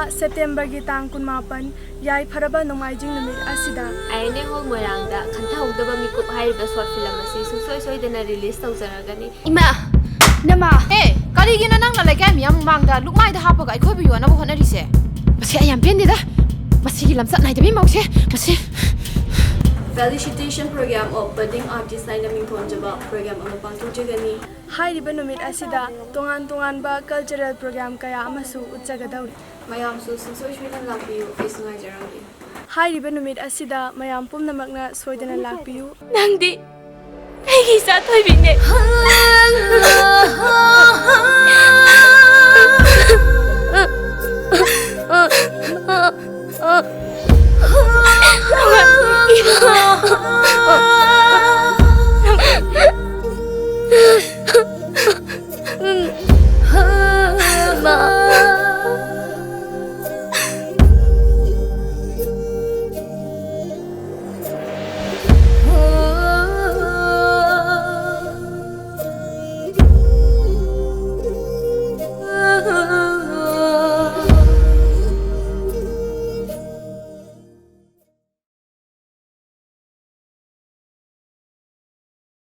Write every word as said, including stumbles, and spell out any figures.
ꯁꯦꯞꯇꯦꯝꯕꯔꯒꯤ ꯇꯥꯡ ꯀꯨꯟꯃꯥꯄꯟ, ꯌꯥꯏꯐꯔꯕ ꯅꯣꯡꯃꯥꯏꯖꯤꯡ ꯅꯨꯃꯤꯠ ꯑꯁꯤꯗ ꯑꯥꯏ ꯑꯦꯟ ꯑꯦ ꯍꯣꯜ ꯃꯣꯏꯔꯥꯡꯗ ꯈꯟꯊꯍꯧꯗꯕ ꯃꯤꯀꯨꯞ ꯍꯥꯏꯔꯤꯕ ꯁꯣꯔꯠ ꯐꯤꯂꯝ ꯑꯁꯤ ꯁꯨꯡꯁꯣꯏ ꯁꯣꯏꯗꯅ ꯔꯤꯂꯤꯖ ꯇꯧꯖꯔꯒꯅꯤ꯫ ꯏꯃꯥ! ꯅꯃꯥ! ꯑꯦ, ꯀꯔꯤꯒꯤꯅꯣ ꯅꯪꯅ ꯂꯩꯀꯥꯏ ꯃꯤꯌꯥꯝ ꯃꯃꯥꯡꯗ ꯂꯨꯛꯃꯥꯏꯗ ꯍꯥꯞꯄꯒ ꯑꯩꯈꯣꯏꯕꯨ ꯌꯣꯟꯅꯕ ꯍꯣꯠꯅꯔꯤꯁꯦ? ꯃꯁꯤ ꯑꯩ ꯌꯥꯝ ꯄꯦꯟꯗꯦꯗ꯫ ꯃꯁꯤꯒꯤ ꯂꯝꯆꯠ ꯅꯥꯏꯗꯕꯤ ꯃꯧꯁꯦ, ꯃꯁꯤ꯫ Felicitation Program of Budding Artist ꯍꯥꯏꯅ ꯃꯤꯡꯊꯣꯟꯖꯕ ꯄ꯭ꯔꯣꯒ꯭ꯔꯥꯝ ꯑꯃ ꯄꯥꯡꯊꯣꯛꯆꯒꯅꯤ꯫ ꯍꯥꯏꯔꯤꯕ ꯅꯨꯃꯤꯠ ꯑꯁꯤꯗ ꯇꯣꯉꯥꯟ ꯇꯣꯉꯥꯟꯕ ꯀꯜꯆꯔꯦꯜ ꯄ꯭ꯔꯣꯒ꯭ꯔꯥꯝ ꯀꯌꯥ ꯑꯃꯁꯨ ꯎꯠꯆꯒꯗꯧꯔꯤ꯫ ꯃꯌꯥꯝꯁꯨ ꯁꯨꯡꯁꯣꯏ ꯁꯣꯏꯗꯅ ꯂꯥꯛꯄꯤꯌꯨ, ꯑꯩꯁꯨ ꯉꯥꯏꯖꯔꯝꯒꯦ꯫ ꯍꯥꯏꯔꯤꯕ ꯅꯨꯃꯤꯠ ꯑꯁꯤꯗ ꯃꯌꯥꯝ ꯄꯨꯝꯅꯃꯛꯅ ꯁꯣꯏꯗꯅ ꯂꯥꯛꯄꯤꯌꯨ꯫ ꯅꯪꯗꯤ ꯑꯩꯒꯤ ꯏꯆꯥ ꯊꯣꯏꯕꯤꯅꯦ꯫